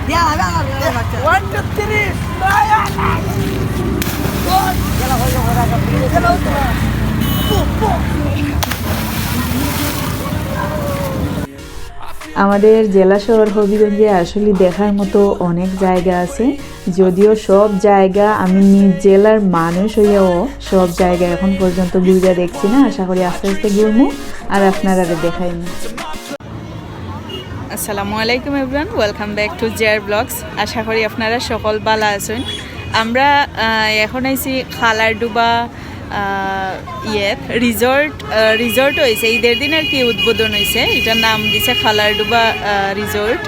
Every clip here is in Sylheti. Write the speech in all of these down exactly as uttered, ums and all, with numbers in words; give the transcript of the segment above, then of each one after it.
One, two, three, smile. আমাদের জেলা শহর হবিগঞ্জে আসলে দেখার মতো অনেক জায়গা আছে, যদিও সব জায়গা আমি নিজ জেলার মানুষ হইয়াও সব জায়গা এখন পর্যন্ত ঘুরে দেখছি না। আশা করি আস্তে আস্তে ঘুরমু আর আপনারারে দেখাইমু। আসসালামু আলাইকুম everyone, welcome back to JR blogs. আশা করি আপনারা সকল ভালা আছইন। আমরা আহ, এখন আইছি খালারডুবা আহ, ইয়েত রিসোর্ট। রিসোর্ট হইছে ঈদের দিন আর কি উদ্বোধন হইছে, এটার নাম দিছে খালারডুবা রিসোর্ট।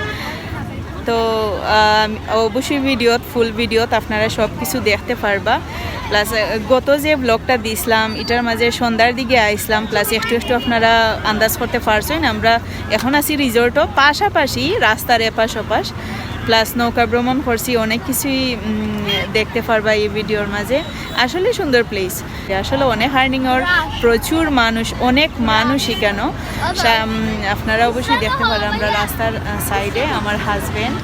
তো আহ, অবশ্যই ভিডিওত, ফুল ভিডিওত আপনারা সব কিছু দেখতে পারবা। প্লাস গত যে ব্লগটা দিছিলাম, এটার মাঝে সন্ধ্যার দিকে আইছিলাম, প্লাস একটু একটু আপনারা আন্দাজ করতে পারছইন আমরা এখন আছি রিসোর্টও, পাশাপাশি রাস্তার এপাশ ওপাশ, প্লাস নৌকা ভ্রমণ করছি, অনেক কিছুই উম, দেখতে পারবা এই ভিডিওর মাঝে। আসলে সুন্দর প্লেস, আসলে অনেক আর্নিং অর, প্রচুর মানুষ, অনেক মানুষ এখানে। সা- উম, আপনারা অবশ্যই দেখতে পারেন, আমরা রাস্তার সাইডে আমার হাজবেন্ড,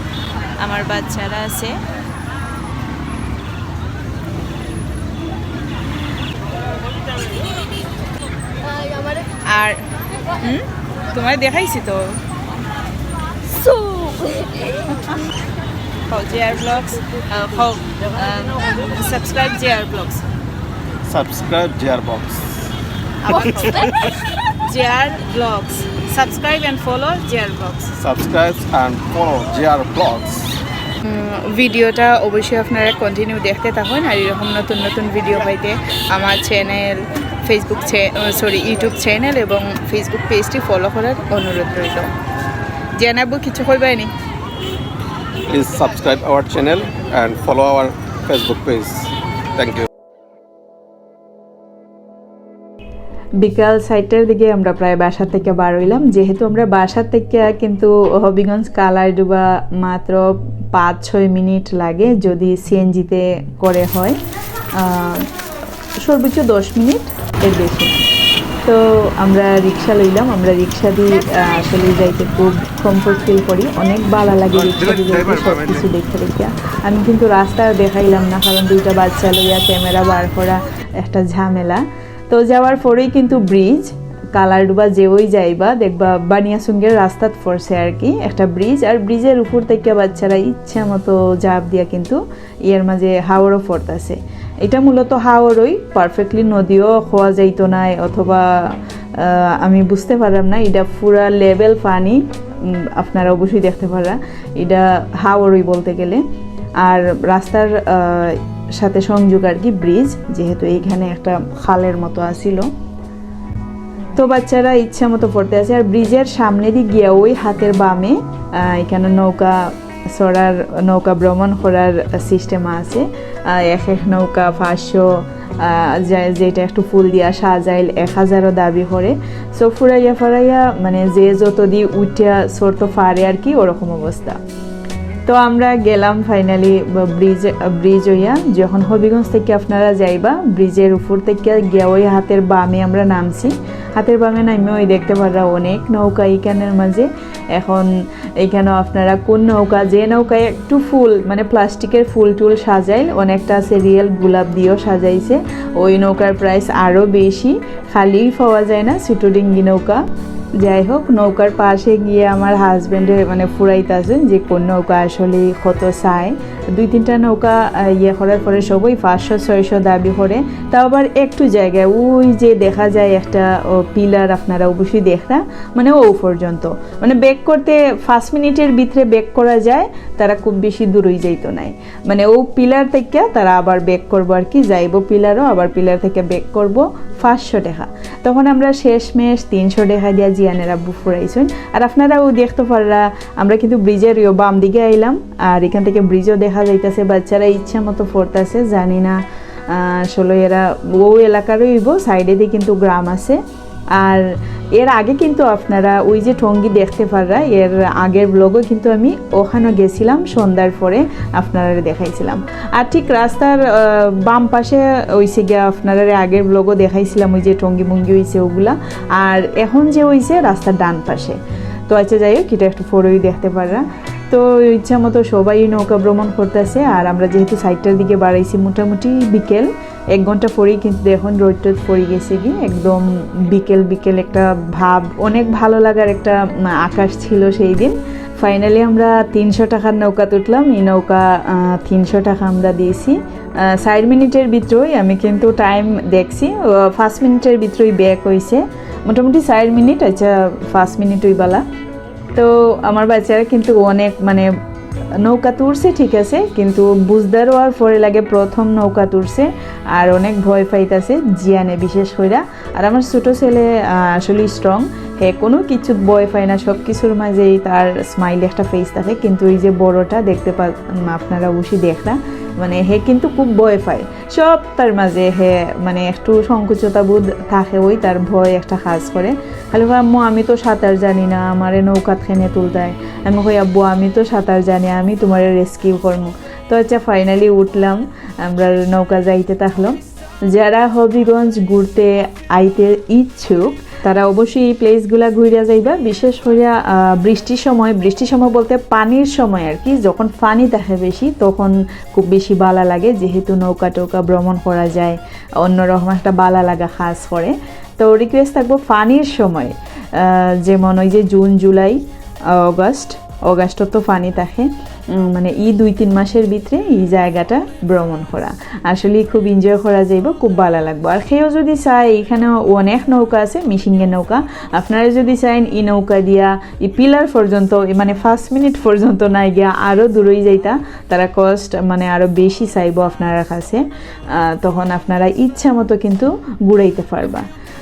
আমার বাচ্চারা আছে। আর হুম, তোমার দেখাইছি তো। কও জেআর ব্লগস, কও subscribe J R blogs. Subscribe J R blogs. J R blogs, subscribe and follow J R blogs. Subscribe and follow J R blogs. ভিডিওটা অবশ্যই আপনারা কন্টিনিউ দেখতে থাকুন, আর এরকম নতুন নতুন ভিডিও পাইতে আমার channel, Facebook, sorry, YouTube channel এবং ফেসবুক পেজটি ফলো করার অনুরোধ রইল। জেআর আব্বু, কিছু কইবায়নি? Please subscribe our channel and follow our Facebook page. Thank you. বিকাল চাইরটার দিকে আমরা প্রায় বাসা থেকে বার হইলাম। যেহেতু আমরা বাসা থেকে কিন্তু হবিগঞ্জ খালারডুবা মাত্র পাঁচ ছয় মিনিট লাগে, যদি সিএনজিতে করে হয়, আহ, সর্বোচ্চ দশ মিনিট, এর বেশি না। তো আমরা রিক্সা লইলাম, আমরা রিক্সা দিয়ে আহ, আসলে যাইতে খুব কমফোর্ট ফিল করি, অনেক ভালো লাগে রিক্সা দিয়ে যাইতে, সব কিছু দেখতে দেখতে। আমি কিন্তু রাস্তা দেখাইলাম না, কারণ দুইটা বাচ্চা লইয়া ক্যামেরা বার করা একটা ঝামেলা। তো যাওয়ার পরেই কিন্তু ব্রিজ, খালারডুবা যেওই যাইবা দেখবা বানিয়াসুঙ্গের রাস্তাত পড়ছে আর কি একটা ব্রিজ, আর ব্রিজের উপর থেকে বাচ্চারা ইচ্ছা মতো ঝাঁপ দিয়া কিন্তু এর মাঝে হাওরও পড়তাছে। এটা মূলত হাওরই, পারফেক্টলি নদীও কওয়া যাইতো না, অথবা আহ, আমি বুঝতে পারলাম না, এটা পুরা লেভেল পানি। উম, আপনারা অবশ্যই দেখতে পাররা, এটা হাওরই বলতে গেলে। আর রাস্তার আহ, সাথে সংযোগ আর কি ব্রিজ, যেহেতু এইখানে একটা খালের মতো আছিল। তো বাচ্চারা ইচ্ছা মতো পড়তে আছে। আর ব্রিজের সামনেদি গিয়া ওই হাতের বামে আহ, এখানে নৌকা চড়ার, নৌকা ভ্রমণ করার সিস্টেম আছে। আহ, এক এক নৌকা পাঁচশো, আহ, যে- যেটা একটু ফুল দিয়া সাজাইল, এক হাজারও দাবি করে। সো ফুরাইয়া ফারাইয়া মানে যে যত দি উঠিয়া চড়তো পারে আর কি, ওরকম অবস্থা। তো আমরা গেলাম ফাইনালি ব্রিজ, ব্রিজ হইয়া। যখন হবিগঞ্জ থেকে আপনারা যাইবা, ব্রিজের উপর থেকে গিয়া ওই হাতের বামে আমরা নামছি। হাতের বামে নামিয়া ওই দেখতে পাররা অনেক নৌকা এখানের মাঝে। এখন এখানে আপনারা কোন নৌকা, যে নৌকায় একটু ফুল মানে প্লাস্টিকের ফুল টুল সাজাইল, অনেকটা আছে রিয়েল গোলাপ দিয়েও সাজাইছে, ওই নৌকার প্রাইস আরও বেশি, খালিই পাওয়া যায় না ছোটো ডিঙ্গি নৌকা। যাই হোক, নৌকার পাশে গিয়ে আমার হাজব্যান্ডে মানে ফুরাইতাছে যে কোন নৌকা আসলে কত চায়। দুই তিনটা নৌকা আহ, ইয়ে করার পরে সবই পাঁচশো ছয়শো দাবি করে, তাও আবার একটু জায়গায় ওই যে দেখা যায় একটা পিলার, আপনারা অবশ্যই দেখরা, মানে ও পর্যন্ত মানে ব্যাক করতে পাঁচ মিনিটের ভিতরে ব্যাক করা যায়, তারা খুব বেশি দূরই যাইতো নাই। মানে ও পিলার থেকে তারা আবার ব্যাক করবো আর কি, যাইবো পিলারও, আবার পিলার থেকে ব্যাক করবো পাঁচশো টাকা। তখন আমরা শেষমেশ তিনশো টাকা দিয়া জিয়ানের আব্বু ফুরাইছইন। আর আপনারাও দেখতে পাররা, আমরা কিন্তু ব্রিজের ইয়ো বাম দিকে আইলাম, আর এখান থেকে ব্রিজও দেখা যাইতাছে। বাচ্চারা ইচ্ছা মতো পড়তাছে, জানি না আহ, আসলে এরা ও এলাকারই হইব, সাইডেদি কিন্তু গ্রাম আছে। আর এর আগে কিন্তু আপনারা ওই যে টঙ্গী দেখতে পাররা, এর আগের ব্লগও কিন্তু আমি ওখানে গেছিলাম, সন্ধ্যার পরে আপনারা দেখাইছিলাম। আর ঠিক রাস্তার আহ, বাম পাশে ওইসে গিয়া আপনারা আগের ব্লগও দেখাইছিলাম, ওই যে টঙ্গী মুঙ্গি হইছে ওগুলা। আর এখন যে হইছে রাস্তার ডান পাশে। তো আচ্ছা, যাই হোক, এটা একটু পরেই দেখতে পাররা। তো ইচ্ছা মতো সবাই নৌকা ভ্রমণ করতেছে। আর আমরা যেহেতু চাইরটার দিকে বাড়াইছি, মোটামুটি বিকেল এক ঘন্টা পরেই কিন্তু এখন রোদ টোদ পড়ি গেছে কি, একদম বিকেল বিকেল একটা ভাব, অনেক ভালো লাগার একটা, উম, আকাশ ছিল সেই দিন। ফাইনালি আমরা তিনশো টাকার নৌকা তুললাম। এই নৌকা, আহ, তিনশো টাকা আমরা দিয়েছি। আহ, চার মিনিটের ভিতরেই, আমি কিন্তু টাইম দেখছি, আহ, পাঁচ মিনিটের ভিতরেই ব্যাক হয়েছে, মোটামুটি চার মিনিট। আচ্ছা, পাঁচ মিনিট ওই বালা। তো আমার বাচ্চারা কিন্তু অনেক, মানে, নৌকা তুলছে, ঠিক আছে, কিন্তু বুঝদার হওয়ার পরে লাগে প্রথম নৌকা তুলছে, আর অনেক ভয় পাইতাছে জিয়ানে বিশেষ কইরা। আর আমার ছোট ছেলে, আহ, আসলে স্ট্রং, হে কোনো কিছু ভয় পায় না, সব কিছুর মাঝেই তার স্মাইল একটা ফেস থাকে। কিন্তু এই যে বড়টা দেখতে পা-, উম, আপনারা অবশ্যই দেখরা, মানে, হে কিন্তু খুব ভয় পায়। সব তার মাঝে হে, মানে, একটু সংকুচতা বোধ থাকে, ওই তার ভয় একটা কাজ করে। খালি কয়, "আম্মু, আমি তো সাঁতার জানি না, আমারে নৌকাত কেনে তুলতায়?" আমি কই, "আব্বু, আমি তো সাঁতার জানি, আমি তোমারে রেস্কিউ করমু।" তো আচ্ছা, ফাইনালি উঠলাম, আমরা নৌকা যাইতে থাকলাম। যারা হবিগঞ্জ ঘুরতে আইতে ইচ্ছুক, তারা অবশ্যই এই প্লেসগুলা ঘুরে যাইবা। বিশেষ করে, আহ, বৃষ্টির সময়, বৃষ্টির সময় বলতে পানির সময় আর কি, যখন পানি থাকে বেশি, তখন খুব বেশি ভালা লাগে, যেহেতু নৌকা টৌকা ভ্রমণ করা যায়, অন্যরকম একটা ভালা লাগা কাজ করে। তো রিকোয়েস্ট থাকবো পানির সময়, আহ, যেমন ওই যে জুন, জুলাই, আহ, অগাস্ট, অগাস্টও তো পানি থাকে, উম, মানে, এই দুই তিন মাসের ভিতরে এই জায়গাটা ভ্রমণ করা আসলে খুব এনজয় করা যাইব, খুব ভালা লাগবো। আর কেউ যদি চায়, এখানে অনেক নৌকা আছে, মিশিংয়ের নৌকা। আপনারা যদি চাইন, এই নৌকা দিয়া এই পিলার পর্যন্ত, এই, মানে, পাঁচ মিনিট পর্যন্ত না গিয়া আরও দূরেই যাইতা, তারা কস্ট, মানে, আরও বেশি চাইবো আপনার কাছে। আহ, তখন আপনারা ইচ্ছা মতো কিন্তু ঘুরাইতে পারবা।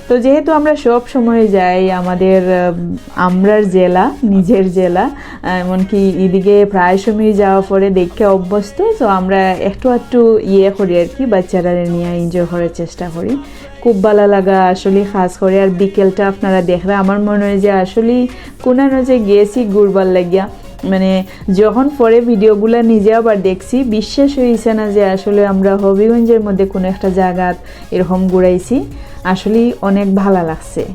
তো যেহেতু আমরা সব সময় যাই, আমাদের, আহ, আমরার জেলা, নিজের জেলা, আহ, এমনকি এদিকে প্রায় সময় যাওয়া পড়ে, দেখে অভ্যস্ত। তো আমরা একটু একটু ইয়ে করি আর কি, বাচ্চারা নিয়ে এনজয় করার চেষ্টা করি। খুব ভালা লাগা আসলে কাজ করে। আর বিকেলটা আপনারা দেখরা, আমার মনে হয় যে আসলে কোনানো যে গেছি ঘুরবার লাগিয়া, মানে, যখন পরে ভিডিওগুলা নিজে আবার দেখছি, বিশ্বাস হইছে না যে আসলে আমরা হবিগঞ্জের মধ্যে কোনো একটা জায়গাত এরকম ঘুরাইছি। আসলেই অনেক ভালা লাগছে।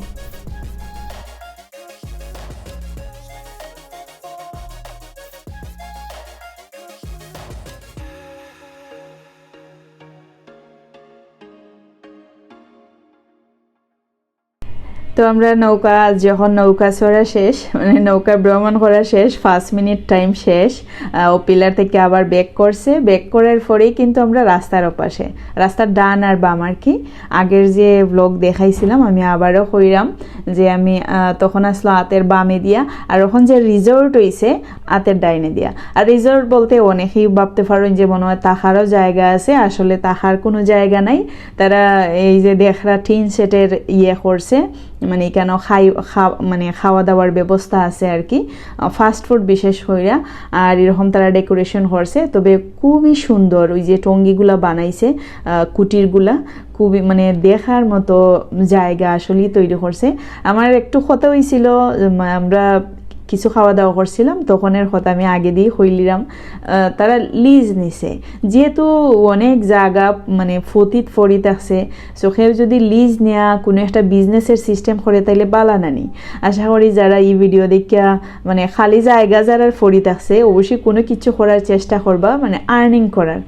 তো আমরা নৌকা, যখন নৌকা চড়া শেষ, মানে, নৌকা ভ্রমণ করা শেষ, পাঁচ মিনিট টাইম শেষ, আহ, ও পিলার থেকে আবার ব্যাক করছে। ব্যাক করার পরেই কিন্তু আমরা রাস্তার ওপাশে, রাস্তার ডান আর বাম আর কি। আগের যে ব্লগ দেখাইছিলাম, আমি আবারও কইরাম যে আমি, আহ, তখন আসলো আতের বামে দিয়া, আর এখন যে রিসর্ট হইছে আতের ডাইনে দিয়া। আর রিসর্ট বলতে অনেকেই ভাবতে পারেন যে মনে হয় থাকারও জায়গা আছে, আসলে থাকার কোনো জায়গা নাই। তারা এই যে দেখরা টিন শেডের ইয়ে করছে, মানে, এখানেও খাই-, খা-, মানে, খাওয়া দাওয়ার ব্যবস্থা আছে আর কি, ফাস্ট ফুড বিশেষ কইরা। আর এরকম তারা ডেকোরেশন করছে, তবে খুবই সুন্দর। ওই যে টঙ্গিগুলা বানাইছে, আহ, কুটিরগুলা, খুবই, মানে, দেখার মতো জায়গা আসলেই তৈরি করছে। আমার একটু কথা হইছিল, উম, আমরা কিছু খাওয়া দাওয়া করছিলাম, তখনের কথা আমি আগে দিয়ে কইলিরাম। আহ, তারা লিজ নিছে, যেহেতু অনেক জায়গা, মানে, ফতিত ফরি থাকছে, সো কেউ যদি লিজ নেয়া কোনো একটা বিজনেসের সিস্টেম করে, তাইলে বালা নানি। আশা করি যারা এই ভিডিও দেখিয়া, মানে, খালি জায়গা যারার ফরি থাকছে, অবশ্যই কোনো কিছু করার চেষ্টা করবা, মানে, আর্নিং করার।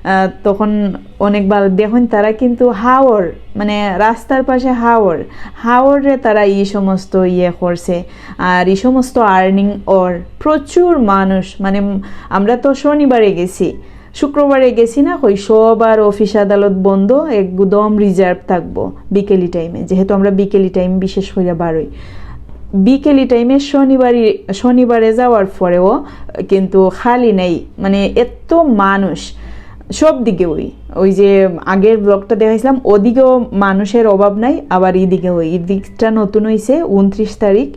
আহ, তখন অনেক ভালো দেখুন, তারা কিন্তু হাওর, মানে, রাস্তার পাশে হাওর, হাওরে তারা এই সমস্ত ইয়ে করছে। আর এই সমস্ত আর্নিং অর প্রচুর মানুষ, মানে, আমরা তো শনিবারে গেছি, শুক্রবারে গেছি না, কই সবার অফিস আদালত বন্ধ, একদম রিজার্ভ থাকবো বিকেলি টাইমে, যেহেতু আমরা বিকেলি টাইম বিশেষ কইরা বারোই। বিকেলি টাইমে শনিবারই, শনিবারে যাওয়ার পরেও কিন্তু খালি নেই, মানে, এত মানুষ সব দিকে। ওই, ওই যে আগের ব্লগটা দেখাইছিলাম, ওদিকেও মানুষের অভাব নাই, আবার এইদিকে ওই, এই দিকটা নতুন হইছে ঊনত্রিশ তারিখ,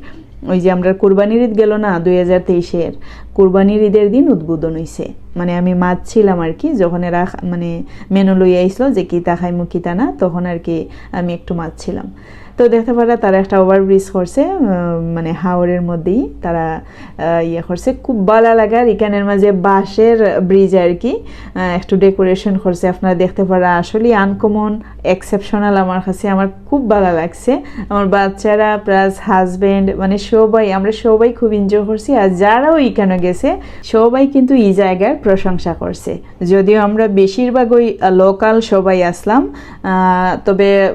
ওই যে আমরা কুরবানির ঈদ গেল না দুই হাজার তেইশের, কুরবানির ঈদের দিন উদ্বোধন হইছে। মানে, আমি মাতছিলাম আর কি, যখন এরা খা-, মানে, মেনু লইয়া আইসলো যে কিতা খাইমু কিতা না, তখন আর কি আমি একটু মাতছিলাম। তো দেখতে পারা তারা একটা ওভারব্রিজ করছে, উম, মানে, হাওরের মধ্যেই তারা, আহ, ইয়ে করছে, খুব ভালা লাগে। আর এখানের মাঝে বাঁশের ব্রিজ আর কি, আহ, একটু ডেকোরেশন করছে, আপনারা দেখতে পারা, আসলে আনকমন, এক্সেপশনাল আমার কাছে, আমার খুব ভালা লাগছে। আমার বাচ্চারা প্লাস হাজবেন্ড, মানে, সবাই, আমরা সবাই খুব এনজয় করছি। আর যারাও এখানে গেছে, সবাই কিন্তু এই জায়গার প্রশংসা করছে। যদিও আমরা বেশিরভাগই লোকাল সবাই আসলাম, আহ, তবে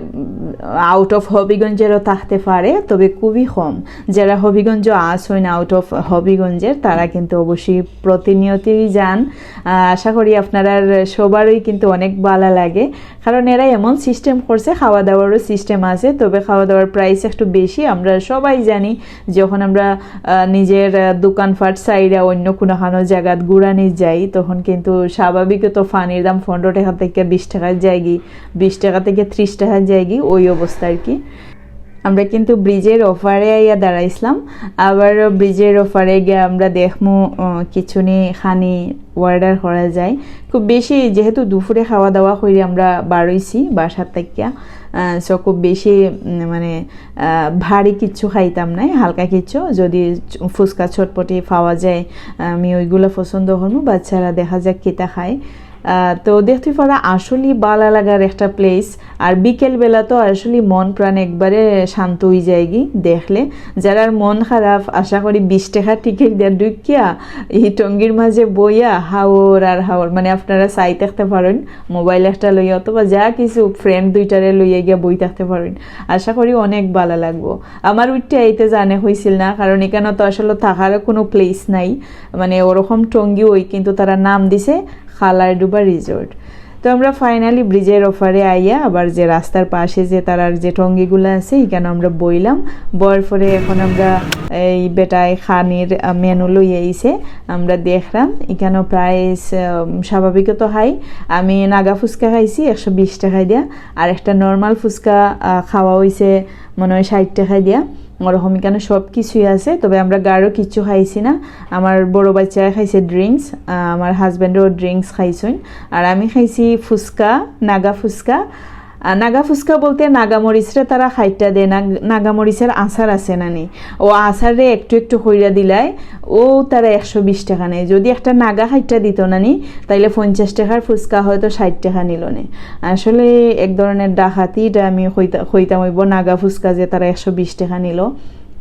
আউট অফ হবিগঞ্জেরও থাকতে পারে, তবে খুবই কম। যারা হবিগঞ্জ আসইন আউট অফ হবিগঞ্জের, তারা কিন্তু অবশ্যই প্রতিনিয়তই যান। আহ, আশা করি আপনারার সবারই কিন্তু অনেক ভালো লাগে, কারণ এরা এমন সিস্টেম করছে, খাওয়া দাওয়ারও সিস্টেম আছে, তবে খাওয়া দাওয়ার প্রাইস একটু বেশি। আমরা সবাই জানি, যখন আমরা আহ, নিজের আহ, দোকানপাট সাইরা অন্য কোনো খানো জায়গাত ঘুরানি যাই, তখন কিন্তু স্বাভাবিকত পানির দাম পনেরো টাকা থেকে বিশ টাকার যায়গি, বিশ টাকা থেকে ত্রিশ টাকার যায়গি, ওই অবস্থা আর কি। আমরা কিন্তু ব্রিজের ওপারে আইয়া দাঁড়াইছিলাম। আবার ব্রিজের ওপারে গিয়া আমরা দেখমু, আহ, কিছু নি খানি অর্ডার করা যায়। খুব বেশি, যেহেতু দুপুরে খাওয়া দাওয়া করি আমরা বারইছি বাসার থাকিয়া, আহ, so খুব বেশি, উম, মানে, আহ, ভারী কিচ্ছু খাইতাম না, হালকা কিচ্ছু। যদি চ-, ফুচকা চটপটি পাওয়া যায়, আমি ওইগুলা পছন্দ করমু। বাচ্চারা দেখা যাক কিতা খায়। আহ, তো দেখতে পারা আসলে ভালা লাগার একটা প্লেস। আর বিকেল বেলা তো আসলে মন প্রাণ একবারে শান্ত হয়ে যায়গি দেখলে। যারার মন খারাপ, আশা করি বিশ টাকা টিকিট দিয়া ঢুকিয়া এই টঙ্গির মাঝে বইয়া হাওর আর হাওর, মানে, আপনারা চাই থাকতে পারেন, মোবাইল একটা লইয়া অথবা যা কিছু ফ্রেন্ড দুইটারে লইয়া গিয়া বই থাকতে পারেন। আশা করি অনেক ভালা লাগবো। আমার উঠতে আইতে জানে হইছিল না, কারণ এখানে তো আসলে থাকারও কোনো প্লেস নাই, মানে, ওরকম টঙ্গি ওই, কিন্তু তারা নাম দিছে কালারডুবা রিসোর্ট। তো আমরা ফাইনালি ব্রিজের ওপারে আইয়া আবার যে রাস্তার পাশে যে তারার যে টঙ্গিগুলো আছে, এখানে আমরা বইলাম। বওয়ার পরে এখন আমরা এই বেটায় খানির, আহ, মেনু লই আইছে। আমরা দেখলাম এখানে প্রাইস, আহ, স্বাভাবিকত হাই। আমি নাগা ফুচকা খাইছি একশো বিশ টাকা দিয়া, আর একটা নর্মাল ফুচকা, আহ, খাওয়া হইছে মনে হয় ষাট টাকা দিয়া। ওরকম এখানে সব কিছুই আছে, তবে আমরা গাঢ় কিচ্ছু খাইছি না। আমার বড় বাচ্চায় খাইছে ড্রিঙ্কস, আমার হাজব্যান্ডও ড্রিঙ্কস খাইছইন, আর আমি খাইছি ফুচকা, নাগা ফুচকা। আর নাগা ফুচকা বলতে নাগা মরিচরে তারা খাইট্টা দেয় না, নাগা মরিচের আচার আছে না নি, ও আচাররে একটু একটু কইরা দিলায়, ও তারা একশো বিশ টাকা নেয়। যদি একটা নাগা খাইট্টা দিত না নি, তাইলে পঞ্চাশ টাকার ফুচকা হয়তো ষাট টাকা নিল নে। আসলে এক ধরনের ডাকাতি, এটা আমি কইতা-, কইতাম হইব নাগা ফুচকা যে তারা একশো বিশ টাকা নিল।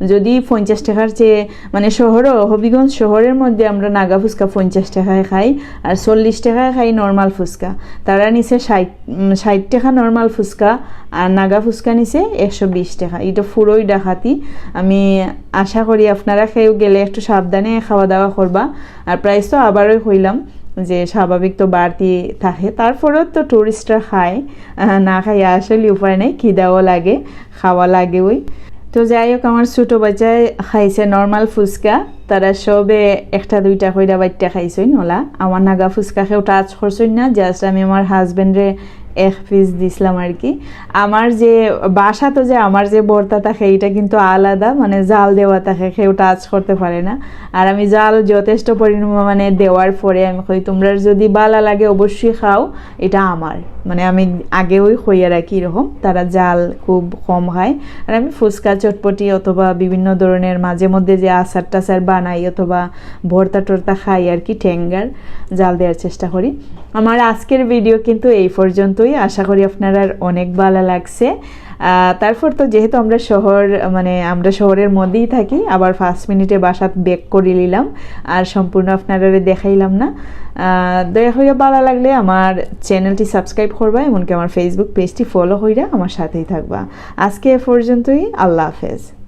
যদি পঞ্চাশ টাকার চেয়ে, মানে, শহরও, হবিগঞ্জ শহরের মধ্যে আমরা নাগা ফুচকা পঞ্চাশ টাকায় খাই, আর চল্লিশ টাকায় খাই নর্মাল ফুচকা। তারা নিছে ষাট, উম, ষাট টাকা নর্মাল ফুচকা, আর নাগা ফুচকা নিছে একশো বিশ টাকা। এটা পুরোই ডাকাতি। আমি আশা করি আপনারা কেউ গেলে একটু সাবধানে খাওয়া দাওয়া করবা। আর প্রাইস তো আবারও কইলাম যে স্বাভাবিক তো বাড়তি থাকে, তারপরেও তো টুরিস্টরা খায়, আহ, না খাইয়া আসলে উপায় নেই, খিদাও লাগে, খাওয়া লাগে ওই। তো যাই হোক, আমার ছোটো বাচ্চায় খাইছে নর্মাল ফুচকা, তারা সবে একটা দুইটা কইরা বাইট্টা খাইছইন ওলা। আমার নাগা ফুচকা কেউ টাচ করছইন না, জাস্ট আমি আমার হাজব্যান্ডরে এক পিস দিছিলাম আর কি। আমার যে বাসাত যে আমার যে ভর্তা থাকে, এটা কিন্তু আলাদা, মানে, জাল দেওয়া থাকে, কেউ টাচ করতে পারে না। আর আমি জাল যথেষ্ট পরিমাণে দেওয়ার পরে আমি কই, "তোমরা যদি ভালা লাগে অবশ্যই খাও, এটা আমার।" মানে, আমি আগেওই কইয়া রাখি এরকম, তারা জাল খুব কম খায়। আর আমি ফুচকা, চটপটি অথবা বিভিন্ন ধরনের মাঝে মধ্যে যে আচার টাচার বানাই অথবা ভর্তা টর্তা খাই আর কি, টেঙ্গার জাল দেওয়ার চেষ্টা করি। আমার আজকের ভিডিও কিন্তু এই পর্যন্তই। আশা করি আপনারার অনেক ভালা লাগছে। আহ, তারপর তো যেহেতু আমরা শহর, মানে, আমরা শহরের মধ্যেই থাকি, আবার পাঁচ মিনিটে বাসাত ব্যাক করি নিলাম, আর সম্পূর্ণ আপনারারে দেখাইলাম না। আহ, দয়া করিয়া ভালা লাগলে আমার চ্যানেলটি সাবস্ক্রাইব করবা, এমনকি আমার Facebook পেজটি ফলো কইরা আমার সাথেই থাকবা। আজকে এ পর্যন্তই, আল্লাহ হাফেজ।